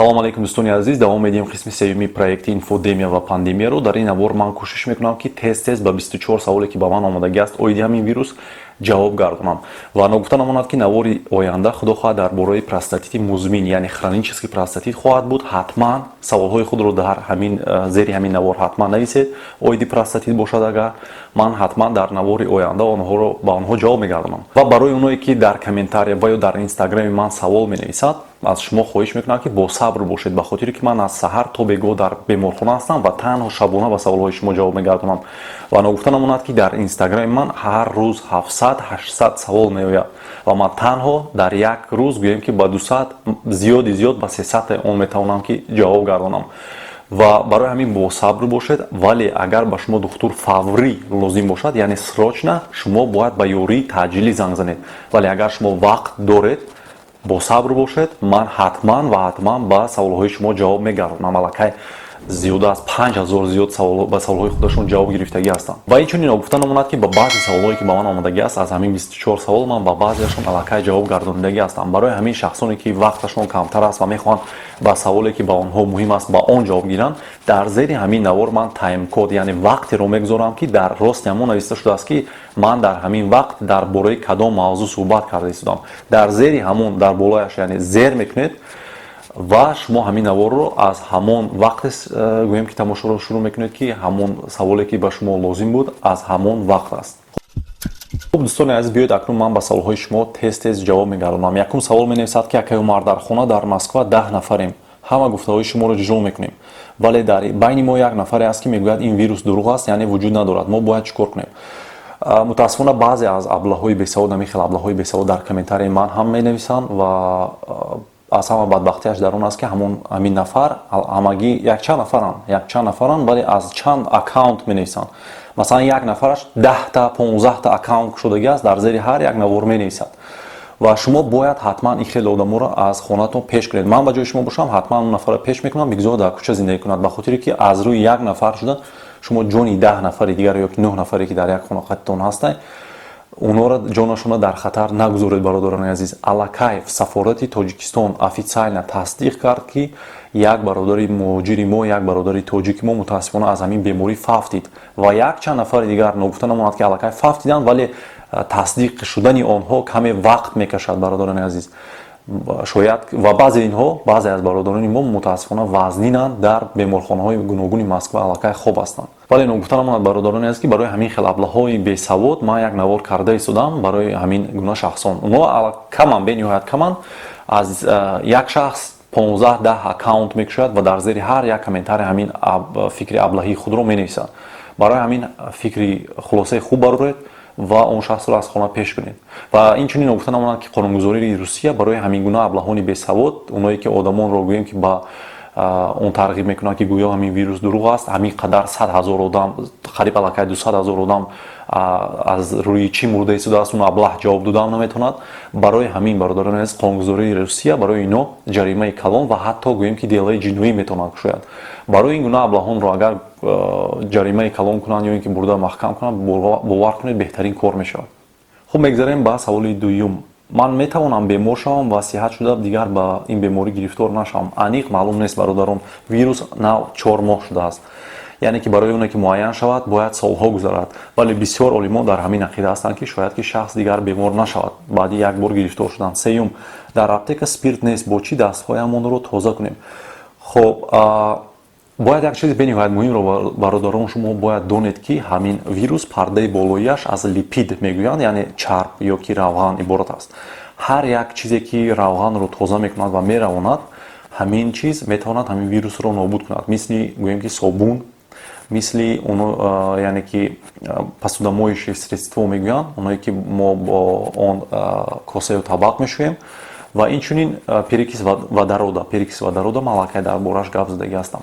Салом алейкум, дӯстони азиз! Давом медиҳем қисми сеюми проекти инфодемия ва пандемияро. Дар ин навор ман кӯшиш мекунам, ки тез тез ба 24 саволе, ки ба ман омодагӣ аст оиди ҳамин вирус, ҷавоб гардонам. Ва ногуфта намонад, ки навори оянда, худо хоҳад, дар бораи простатити музмин, яъне хронический простатит хоҳад буд. Ҳатман саволҳои худро дар ҳамин зери ҳамин навор ҳатман нависед, оиди простатит бошад агар, ман ҳатман дар навори оянда онҳоро ба онҳо ҷавоб мегардонам. Ва барои оное, ки дар комментария ва ё дар инстаграми ман савол менависад, аз шумо хоҳиш мекунам, ки босабр бошед, ба хотире ки ман аз саҳар то бегоҳ дар беморхона ҳастам ва танҳо шабона ба саволҳои шумо ҷавоб мегардонам. Ва ногуфта намонад, ки дар инстаграми ман ҳар рӯз 700, 800 савол меояд ва ман танҳо дар як рӯз, гӯем, ки ба 200, зиёди зиёд ба 300 он метавонам, ки ҷавоб гардонам. Ва барои ҳамин босабр бошед. Вале агар ба шумо духтур фаврӣ лозим бошад, яъне срочно, шумо бояд ба ёрии таъҷилӣ занг занед. Вале агар шумо вақт доред, босабр бошед, ман ҳатман ва ҳатман ба саволҳои шумо ҷавоб мегардонам. Аллакай зиёда аз 5000 зиёд ба саволҳои худашон ҷавоб гирифтагӣ ҳастанд. Ва инчунин ногуфта намонад, ки ба баъзе саволҳое, ки ба ман омадагӣ аст, аз ҳамин 24 савол ман ба баъзеашон аллакай ҷавоб гардонидагӣ ҳастам. Барои ҳамин шахсоне, ки вақташон камтар аст ва мехоҳанд ба саволе, ки ба онҳо муҳим аст, ба он ҷавоб гиранд, дар зери ҳамин навор ман таймкод, яъне вақтеро мегузорам, ки дар рости ҳамон нависта шудааст, ки ман дар ҳамин вақт дар бораи кадом мавзӯъ суҳбат карда истодам. Дар зери ҳамон, дар болояш, яъне зер мекунед ва шумо ҳамин наворро аз ҳамон вақте гӯем, ки тамошоро шурӯъ мекунед, ки ҳамон саволе, ки ба шумо лозим буд, аз ҳамон вақт аст. Хуб, дӯстони азиз, биёед, акнун ман ба саволҳои шумо тез тез ҷавоб мегардонам. Якум савол менависад, ки: «Акай Умар, дар хона дар Москва 10 нафарем, ҳама гуфтаҳои шуморо иҷро мекунем, вале дар байни мо як нафаре аст, ки мегӯяд, ин вирус дурӯғ аст, яъне вуҷуд надорад. Мо бояд чӣ кор кунем?» Мутаассифона, баъзе аз аблаҳои бесавод, ҳамин хел аблаҳои бесавод дар комментарияи ман ҳам менависанд. Ва аз ҳама бадбахтиаш дар он аст, ки ҳамон ҳамин нафар ҳамагӣ якчанд нафаранд, вале аз чанд аккаунт менависанд. Масалан, як нафараш 10-та, 15-та аккаунт кушодагӣ аст, дар зери ҳар як навор менависад. Ва шумо бояд ҳатман ин хеле одаморо аз хонатон пеш кунед. Ман ба ҷои шумо бошам, ҳатман он нафарро пеш мекунам, бигзор дар кӯча зиндагӣ кунад, ба хотире ки аз рӯи як нафар шуда шумо ҷони 10 нафари дигар ё ки нӯҳ нафаре, ки дар як хона қатитон ҳастанд, онҳоро ҷонашонро дар хатар нагузоред. Бародарони азиз, аллакай сафорати Тоҷикистон официально тасдиқ кард, ки як бародари муҳоҷири мо, як бародари тоҷики мо мутаассифона аз ҳамин беморӣ фавтид ва якчанд нафари дигар, ногуфта намонад, ки аллакай фавтиданд, вале тасдиқ шудани онҳо каме вақт мекашад. Бародарони азиз, шояд ва баъзе инҳо, баъзе аз бародарони мо мутаассифона вазнинанд, дар беморхонаҳои гуногуни Москва аллакай хоб ҳастанд. Вале ногуфта намонад, бародарони азиз, ки барои ҳамин хел аблаҳои бесавод ман як навор карда истодам. Барои ҳамин гуна шахсон, онҳо каманд, бениҳоят каманд. Аз як шахс 15, 10 аккаунт мекушояд ва дар зери ҳар як комментария ҳамин фикри аблаҳии худро менависад. Барои ҳамин фикри хулосаи хуб бароред ва он шахсро аз хона пеш кунед. Ва инчунин ногуфта намонад, ки қонунгузории Русия барои ҳамин гуна аблаҳони бесавод, оное ки одамонро, гӯем, ки ба он тарғиб мекунанд, ки гӯё ҳамин вирус дурӯғ аст, ҳамин қадар 100 000 одам, қариб аллакай 200 000 одам аз рӯи чӣ мурда истодааст, он аблаҳ ҷавоб додаам наметавонад. Барои ҳамин, бародарони азиз, қонунгузории Русия барои ино ҷаримаи калон ва ҳатто, гӯем, ки делаи ҷиноӣ метавонад кушояд. Барои ин гуна аблаҳонро агар ҷаримаи калон кунанд ё ин ки бурда маҳкам кунанд, бовар кунед, беҳтарин кор мешавад. Хуб, мегзарем ба саволи дуюм. «Ман метавонам бемор шавам ва сиҳат шуда дигар ба ин беморӣ гирифтор нашавам?» Аниқ маълум нест, бародарон. Вирус нав 4 моҳ шудааст, яъне ки барои оне ки муайян шавад, бояд солҳо гузарад. Вале бисёр олимон дар ҳамин ақида ҳастанд, ки шояд ки шахс дигар бемор нашавад баъди як бор гирифтор шудан. Сеюм: «Дар аптека спирт нест, бо чӣ дастҳоямонро тоза кунем?» Хуб, бояд як чизи бениҳоят муҳимро, бародарон, шумо бояд донед, ки ҳамин вирус пардаи болояш аз липид мегӯянд, яъне чарб ё ки равған иборат аст. Ҳар як чизе, ки равғанро тоза мекунад ва меравонад, ҳамин чиз метавонад ҳамин вирусро нобуд кунад. Мисли, гӯем, ки собун, мисли яъне ки посудомоющее средство мегӯянд, оное ки мо бо он косаю табақ мешӯем, ва инчунин перекись водорода. Перекись водорода ман аллакай дар бораш гап задагӣ ҳастам.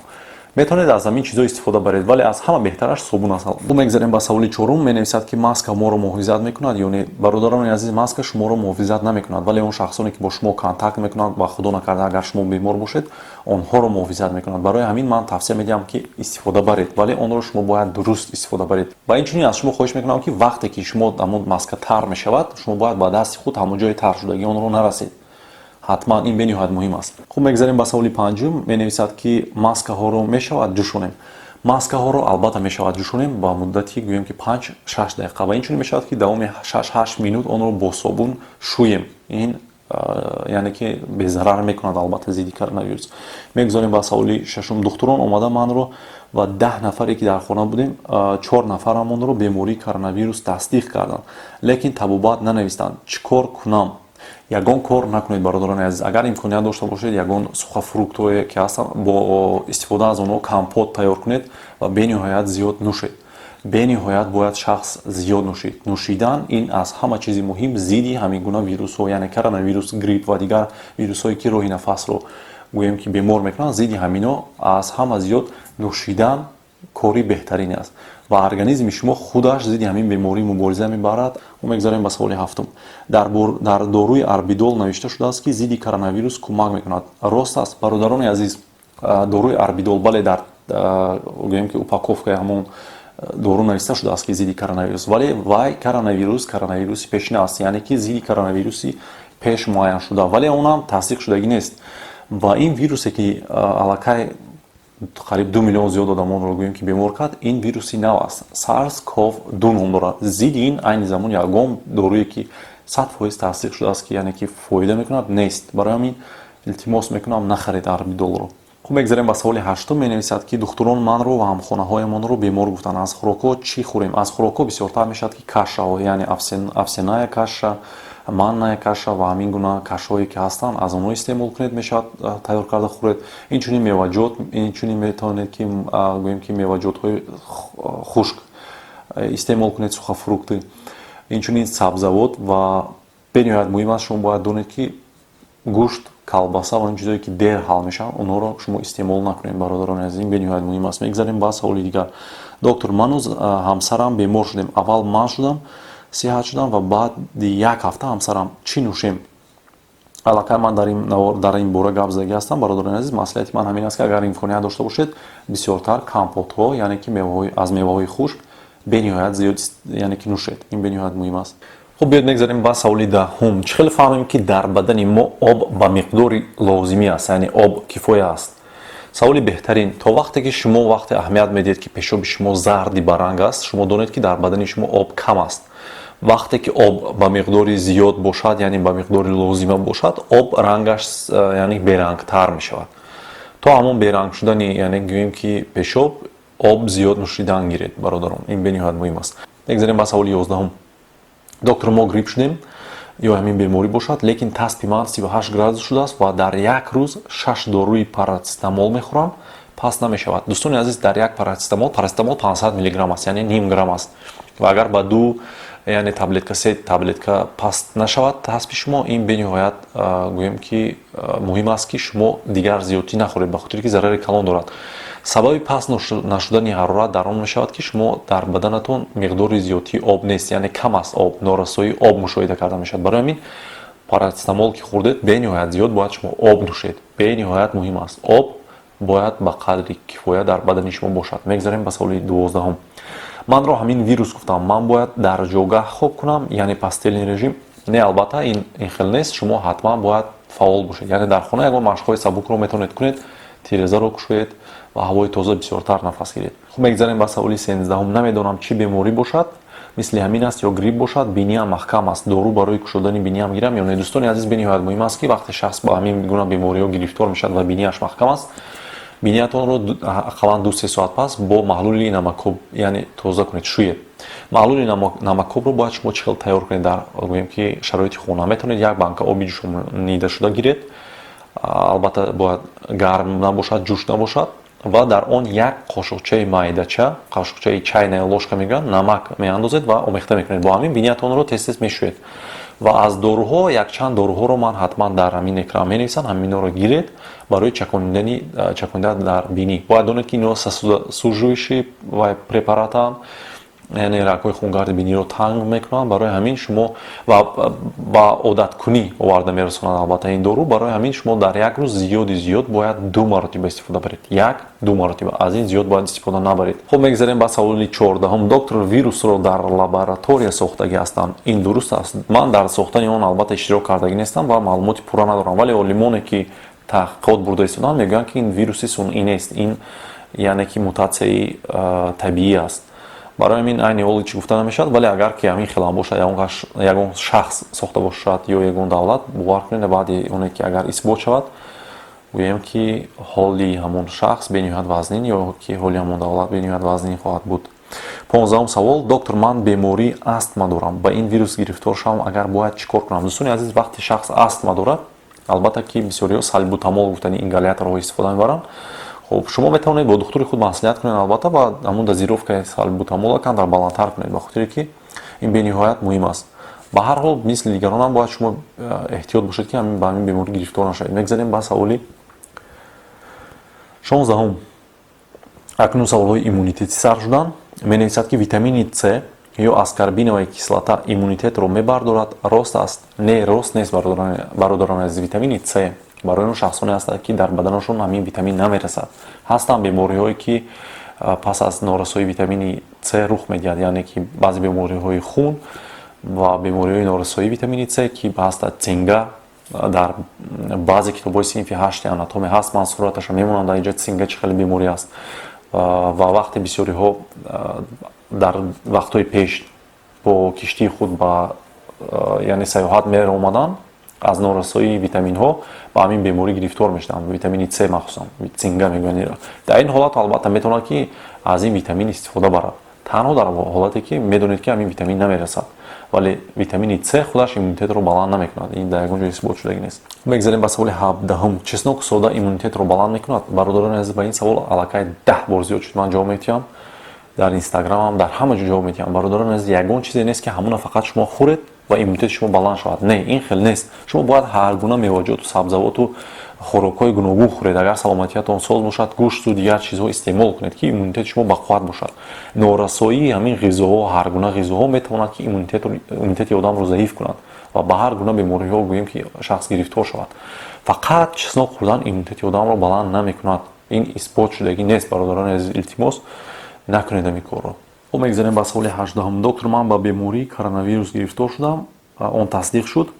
Метавонед аз ҳамин чизҳо истифода баред, вале аз ҳама беҳтараш собун аст. Мегзарем ба саволи чорум. Менависад, ки маска моро муҳофизат мекунад ё не? Бародарони азиз, маска шуморо муҳофизат намекунад, вале он шахсоне, ки бо шумо контакт мекунанд ва, худо накарда, агар шумо бемор бошед, онҳоро муҳофизат мекунад. Барои ҳамин ман тавсия медиҳам, ки истифода баред, вале онро шумо бояд дуруст истифода баред. Ва инчунин аз шумо хоҳиш мекунам, ки вақте ки шумо ҳамон маска тар мешавад, шумо бояд ба дасти худ ҳамон ҷои тар шудагӣ онро нарасед. Ҳатман ин бениҳоят муҳим аст. Хуб, мегзарем ба саволи панҷум. Менависад, ки маскаҳоро мешавад ҷӯшонем? Маскаҳоро албатта мешавад ҷӯшонем ба муддати, гӯем ки, 5-6 дақиқа ва инчунин мешавад, ки давоми 6-8 минут онро бо собун шӯем. Ин яъне ки безарар мекунад албатта зидди коронавирус. Мегузорем ба саволи шашум. Духтурон омада манро ва 10 нафаре, ки дар хона будем, чор нафарамонро бемории коронавирус тасдиқ карданд, лекин табобат нанавистанд. Чӣ кор кунам? Ягон кор накунед, бародарони азиз. Агар имконият дошта бошед, ягон сухофруктое ки ҳастанд, бо истифода аз онҳо компот тайёр кунед ва бениҳоят зиёд нӯшед. Бениҳоят бояд шахс зиёд нӯшид. Нӯшидан ин аз ҳама чизи муҳим зидди ҳамин гуна вирусҳо, яъне коронавирус, грипп ва дигар вирусҳое, ки роҳи нафасро, гӯем ки, бемор мекунанд. Зидди ҳамино аз ҳама зиёд нӯшидан кори беҳтарин аст ва организми шумо худаш зидди ҳамин беморӣ мубориза мебарад. Мегзарем ба саволи ҳафтум. Дар доруи Арбидол навишта шудааст, ки зидди коронавирус кӯмак мекунад. Рост аст? Бародарони азиз, доруи Арбидол, бале, дар, гӯем ки, упаковкаи ҳамон дору нависта шудааст, ки зидди коронавирус, вале вай коронавирус коронавируси пешина аст, яъне ки зидди коронавируси пеш муайяншуда, вале онам тасдиқ шудагӣ нест. Ва ин вирусе, ки аллакай қариб 2 миллион зиёд одамонро, гӯем ки, бемор кард, ин вируси нав аст, SARS CoV 2 ном дорад. Зидди ин айни замон ягон доруе, ки 100% тасдиқ шудааст, ки яъне ки фоида мекунад, нест. Барои ҳамин илтимос мекунам, нахаред Арбидолро. Хуб, мегзарем ба саволи ҳаштум. Менависад, ки духтурон манро ва ҳамхонаҳоямонро бемор гуфтанд. Аз хӯрокҳо чӣ хӯрем? Аз хӯрокҳо бисёртар мешавад, ки кашаҳо, яъне овсяная каша, манная каша ва ҳамин гуна кашҳое, ки ҳастанд, аз онҳо истеъмол кунед, мешавад тайёр карда хӯред. Инчунин меваҷот, инчунин метавонед, ки, гӯем ки, меваҷотҳои хушк истеъмол кунед, сухофрукты, инчунин сабзавот. Ва бениҳоят муҳим аст, шумо бояд донед, ки гӯшт, колбаса ва ин чизое, ки дер ҳал мешаванд, онҳоро шумо истеъмол накунед, бародарони азиз. Ин бениҳоят муҳим аст. Мегзарем ба саволи дигар. Доктор, ману ҳамсарам бемор шудем. Аввал ман шудам, сиҳат шудам ва баъди як ҳафта ҳамсарам. Чӣ нӯшем? Аллакай ман дар ин бора гап задагӣ ҳастам, бародарони азиз. Маслиҳати ман ҳамин аст, ки агар имконият дошта бошед, бисёртар компотҳо, яъне ки аз меваҳои хушк бениҳоят зиёд, яъне ки, нӯшед. Ин бениҳоят муҳим аст. Хуб, биёед мегзарем ба саволи 10-ум. Чӣ хел фаҳмем, ки дар бадани мо об ба миқдори лозимӣ аст, яъне об кифоя аст? Саволи беҳтарин. То вақте ки шумо вақте аҳамият медиҳед, ки пешоби шумо зарди баранг аст, шумо донед, ки дар бадани шумо об кам аст. Вақте ки об ба миқдори зиёд бошад, яъне ба миқдори лозима бошад, об рангаш, яъне, берангтар мешавад. То ҳамон беранг шудани, яъне, гӯем ки, пешоб, об зиёд нӯшидан гиред, бародарон. Ин бениҳоят муҳим аст. Мегзарем ба саволи 11-ум. Доктор, мо грипп шудем ё ҳамин беморӣ бошад, лекин таспи ман 38 градус шудааст ва дар як рӯз шаш доруи парацетамол мехӯрам, паст намешавад. Дӯстони азиз, дар як парацетамол, парацетамол 500 миллиграмм аст, яъне ним грамм аст, ва агар ба ду, яъне, таблетка, се таблетка паст нашавад таспи шумо, ин бениҳоят, гӯем ки, муҳим аст, ки шумо дигар зиёдтӣ нахӯред, ба хотире ки зарари калон дорад. Сабаби паст нашудани ҳарорат дар он мешавад, ки шумо дар баданатон миқдори зиёдтии об нест, яъне кам аст об, норасоии об мушоҳида карда мешавад. Барои ҳамин парацетамол ки хӯрдед, бениҳоят зиёд бояд шумо об нӯшед. Бениҳоят муҳим аст, об бояд ба қадри кифоя дар бадани шумо бошад. Мегзарем ба саволи 12-ум. Манро ҳамин вирус гуфтам, ман бояд дар ҷогаҳ хоб кунам, яъне постельный режим? Не, албатта, ин хел нест. Шумо ҳатман бояд фаъол бошед, яъне дар хона ягон машқҳои сабукро метавонед кунед, тирезаро кушоед ва ҳавои тоза бисёртар нафас гиред. Хуб, мегзарем ба саволи 13-ум. Намедонам, чӣ беморӣ бошад, мисли ҳамин аст ё грипп бошад, биниам маҳкам аст. Дору барои кушодани биниам гирам ё не? Дӯстони азиз, бениҳоят муҳим аст, ки вақте шахс ба ҳамин гуна бемориҳо гирифтор мешавад ва бинияш маҳкам аст, биниятонро ақаллан 2-3 соат пас бо маҳлули намакоб, яъне, тоза кунед, шӯед. Маҳлули намакобро бояд шумо чӣ хел тайёр кунед? Дар, гӯем ки, шароити хона метавонед як банка оби ҷӯшонидашуда гиред, албатта бояд гарм набошад, ҷӯш набошад, ва дар он як қошуқчаи майдача, қошуқчаи чайная ложка мегӯянд, намак меандозед ва омехта мекунед. Бо ҳамин биниятонро тез тез мешӯед. Ва аз доруҳо якчанд доруҳоро ман ҳатман дар ҳамин экран менависам, ҳаминҳоро гиред барои чаконидан дар бинӣ. Бояд донед, ки инҳо сосудосуживающие препаратанд. Яъне рагҳои хунгарди биниро танг мекунанд. Барои ҳамин шумо ва ба одаткунӣ оварда мерасонад, албатта, ин дору. Барои ҳамин шумо дар як рӯз зиёди зиёд бояд ду маротиба истифода баред, як ду маротиба, аз ин зиёд бояд истифода набаред. Хуб, мегзарем ба саволи 14-ум. Доктор, вирусро дар лаборатория сохтагӣ ҳастанд, ин дуруст аст? Ман дар сохтани он, албатта, иштирок кардагӣ нестам ва маълумоти пурра надорам, вале олимоне, ки таҳқиқот бурда истоданд, мегӯянд, ки ин вируси сунъӣ нест, ин яъне ки мутатсияи табиӣ аст. Барои ҳамин айни ҳол чӣ гуфта намешавад, вале агар ки ҳамин хелам бошад, ягон шахс сохта бошад ё ягон давлат, бовар кунед, баъди оне ки агар исбот шавад, гӯем ки ҳоли ҳамон шахс бениҳоят вазнин ё ки ҳоли ҳамон давлат бениҳоят вазнин хоҳад буд. 15-ум савол. Доктор, ман бемории астма дорам, ба ин вирус гирифтор шавам агар, бояд чӣ кор кунам? Дӯстони азиз, вақте шахс астма дорад, албатта ки бисёриҳо салбутамол гуфтани ингаляторҳо истифода мебаранд. Хуб, шумо метавонед бо духтури худ маслиҳат кунед, албатта, ва ҳамун дозировкаи салбутамола камтар баландтар кунед, ба хотире ки ин бениҳоят муҳим аст. Ба ҳар ҳол, мисли дигаронам бояд шумо эҳтиёт бошед, ки ба ҳамин беморӣ гирифтор нашавед. Мегзарем ба саволи 16-ум. Акнун саволҳои иммунитетӣ сар шуданд. Менависад, ки витамини С ё аскорбиновая кислота иммунитетро мебардорад, рост аст? Не, рост нест, бародарони азиз. Витамини С барои он шахсоне ҳастанд, ки дар баданашон ҳамин витамин намерасад. Ҳастанд бемориҳое, ки пас аз норасоии витамини С рух медиҳад, яъне ки баъзе бемориҳои хун ва бемориҳои норасоии витамини С, ки ҳастад цинга. Дар баъзе китобҳои синфи ҳашти анатомия ҳаст, ман сураташа мемонам дар инҷа, цинга чӣ хеле беморӣ аст. Ва вақте бисёриҳо дар вақтҳои пеш бо киштии худ ба, яъне, сайёҳат меромаданд, аз норасоии витаминҳо ба ҳамин беморӣ гирифтор мешуданд, витамини С махсусан, цинга мегӯянд. Дар ин ҳолат, албатта, метавонад, ки аз ин витамин истифода барад, танҳо дар ҳолате ки медонед, ки ҳамин витамин намерасад. Вале витамини С худаш иммунитетро баланд намекунад, ин дар ягон ҷо исбот шудагӣ нест. Мегзарем ба саволи 17-ум. Чеснок сода иммунитетро баланд мекунад? Бародарони азиз, ба ин савол аллакай 10 бор зиёд шуд ман ҷавоб метиҳам, дар Инстаграмам, дар ҳама ҷо ҷавоб метиҳам. Бародарони азиз, ягон чизе нест, ки ҳамуна фақат шумо хӯред ва иммунитети шумо баланд шавад. Не, ин хел нест. Шумо бояд ҳар гуна меваҷоту сабзавоту хӯрокҳои гуногун хӯред. Агар саломатиятон соз бошад, гӯшту дигар чизҳо истеъмол кунед, ки иммунитети шумо бақувват бошад. Норасоии ҳамин ғизоҳо, ҳар гуна ғизоҳо метавонад, ки иммунитети одамро заиф кунад ва ба ҳар гуна бемориҳо, гӯем ки, шахс гирифтор шавад. Фақат чеснок хӯрдан иммунитети одамро баланд намекунад, ин исбот шудагӣ нест. Бародарони азиз, илтимос, накунед ҳамин корро. Хуб, мегзарем ба саволи 18-ум. Доктор, ман ба бемории коронавирус гирифтор шудам, он тасдиқ шуд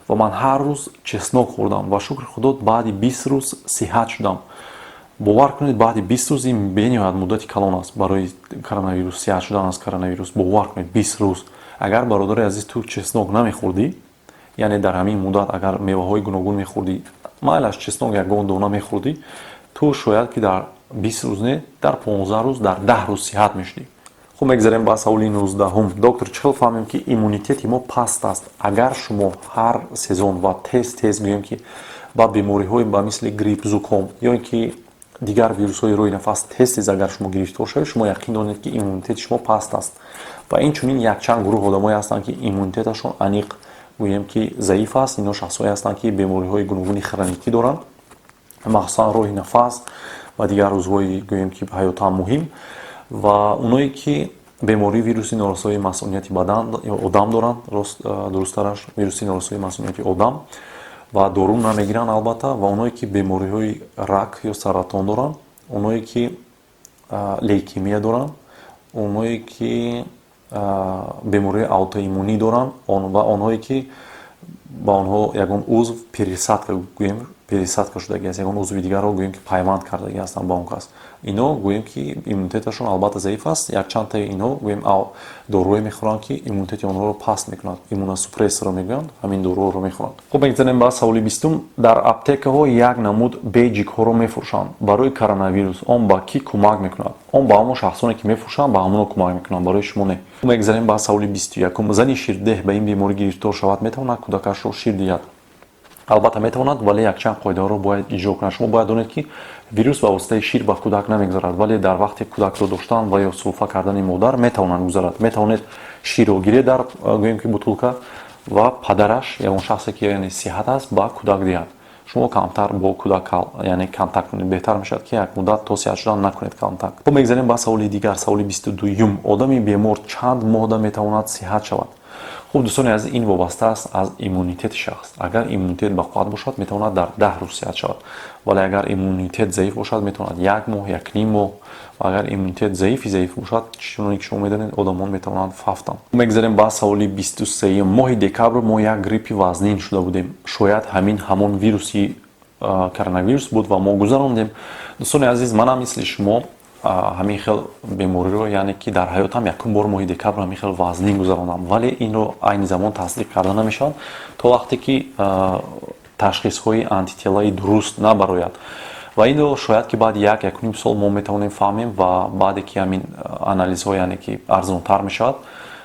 ва ман ҳар рӯз чеснок хӯрдам ва, шукри Худо, баъди 20 рӯз сиҳат шудам. Бовар кунед, баъди 20 рӯз, ин бениҳоят муддати калон аст барои коронавирус, сиҳат шудан аз коронавирус. Бовар кунед, 20 рӯз агар, бародари азиз, ту чеснок намехӯрдӣ, яъне дар ҳамин муддат агар меваҳои гуногун мехӯрдӣ, майлаш чеснок ягон дона мехӯрдӣ, ту шояд ки дар 20 рӯз не, дар 15 рӯз, дар 10 рӯз сиҳат мешудӣ. Хуб, мегзарем ба саволи 19-ум. Доктор, чӣ хел фаҳмем, ки иммунитети мо паст аст? Агар шумо ҳар сезон ва тез тез, гӯем ки, ба бемориҳои ба мисли грипп, зуком ё ин ки дигар вирусҳои роҳи нафас тез тез агар шумо гирифтор шавед, шумо яқин донед, ки иммунитети шумо паст аст. Ва инчунин якчанд гурӯҳ одамое ҳастанд, ки иммунитеташон аниқ, гӯем ки, заиф аст. Ино шахсҳое ҳастанд, ки бемориҳои гуногуни хроникӣ доранд, махсусан роҳи нафас ва дигар узвҳои, гӯем ки, ҳаётан муҳим, ва оное ки бемории вируси норасоии масунияти бадан одам доранд, дурусттараш, вируси норасоии масунияти одам, ва дору намегиранд, албатта, ва оное ки бемориҳои рак ё саратон доранд, оное ки лейкемия доранд, оное ки бемории аутоиммунӣ доранд ва онҳое ки ба онҳо ягон узв пересадка, гӯем, пересадка шудагӣ аст, ягон узви дигарро, гӯем ки, пайванд кардагӣ ҳастанд ба он кас, ино, гӯем ки, иммунитеташон, албатта, заиф аст. Якчандтаи инҳо, гӯем, доруе мехӯранд, ки иммунитети онҳоро паст мекунад, иммуносупрессорро мегӯянд, ҳамин доруҳоро мехӯранд. Хуб, мегзарем ба саволи 20-ум. Дар аптекаҳо як намуд бейҷикҳоро мефурӯшанд барои коронавирус, он ба кӣ кӯмак мекунад? Он ба ҳамон шахсоне, ки мефурӯшанд, ба ҳамоно кӯмак мекунанд, барои шумо не. Мегзарем ба саволи 21-ум. Зани ширдеҳ ба ин беморӣ гирифтор шавад, метавонад кӯдакашро шир диҳад? Албатта, метавонад, вале якчанд қоидаҳоро бояд иҷро кунад. Шумо бояд донед, ки вирус ба воситаи шир ба кӯдак намегузарад, вале дар вақти кӯдакро доштан ва ё сулфа кардани модар метавонад гузарад. Метавонед ширро гиред дар, гӯем ки, бутулка ва падараш, ягон шахсе, ки, яъне, сиҳат аст, ба кӯдак диҳад. Шумо камтар бо кӯдак, яъне, контакт кунед. Беҳтар мешавад, ки як муддат то сиҳат шудан накунед контакт. Хуб, мегзарем ба саволи дигар, саволи 22-юм. Одами бемор чанд моҳда метавонад сиҳат шавад? Хуб, дӯстони азиз, ин вобаста аст аз иммунитети шахс. Агар иммунитет бақувват бошад, метавонад дар 10 рӯз сиҳат шавад, вале агар иммунитет заиф бошад, метавонад як моҳ, якним моҳ ва агар иммунитет заифи заиф бошад, чуноне ки шумо медонед, одамон метавонанд фавтанд. Мегзарем ба саволи 23-юм. Моҳи декабр мо як гриппи вазнин шуда будем. Шояд ҳамин ҳамон вируси коронавирус буд ва мо гузарондем. Дӯстони азиз, манам мисли шумо ҳамин хел бемориро, яъне ки дар ҳаётам якум бор моҳи декабр ҳамин хел вазнин гузарондам, вале инро айни замон тасдиқ карда намешавад, то вақте ки ташхисҳои антителаи дуруст набарояд. Ва инро шояд ки баъди як, якуним сол мо метавонем фаҳмем ва баъде ки ҳамин анализҳо, яъне ки арзонтар мешавад,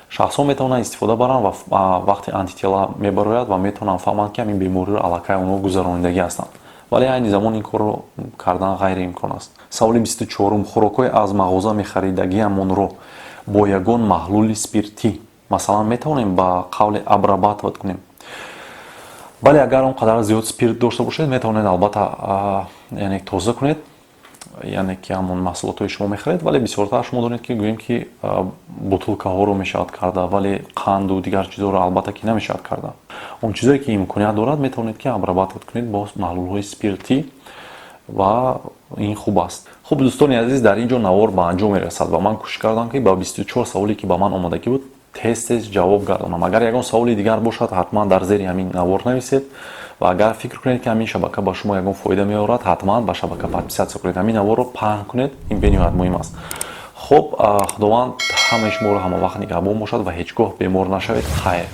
шахсҳо метавонанд истифода баранд ва вақте антитела мебарояд ва метавонанд фаҳманд, ки ҳамин бемориро аллакай онҳо гузаронидагӣ ҳастанд, вале айни замон ин корро кардан ғайриимкон аст. Саволи 24-ум. Хӯрокҳои аз мағоза мехаридагиамонро бо ягон маҳлули спиртӣ, масалан, метавонем ба қавле обрабатывать кунем? Бале, агар он қадар зиёд спирт дошта бошед, метавонед албатта, яъне тоза кунед, яъне ки ҳамон маҳсулотҳои шумо мехаред. Вале бисёртар шумо донед, ки гӯем, ки бутылкаҳоро мешавад карда, вале қанду дигар чизҳоро албатта ки намешавад карда. Он чизое ки имконият дорад, метавонед ки обрабатывать кунед бо маҳлулҳои спиртӣ ва ин хуб аст. Хуб, дӯстони азиз, дар ин ҷо навор ба анҷом мерасад ва ман кӯшиш кардам, ки ба 24 саволе, ки ба ман омодагӣ буд, тез тез ҷавоб гардонам. Агар ягон саволи дигар бошад, ҳатман дар зери ҳамин навор нависед ва агар фикр кунед, ки ҳамин шабака ба шумо ягон фоида меорад, ҳатман ба шабака подписаться кунед, ҳамин наворро паҳн кунед, ин бениҳоят муҳим аст. Хуб, Худованд ҳамаи шуморо ҳамавақт нигаҳбон бошад ва ҳеҷ гоҳ бемор нашавед. Хайр.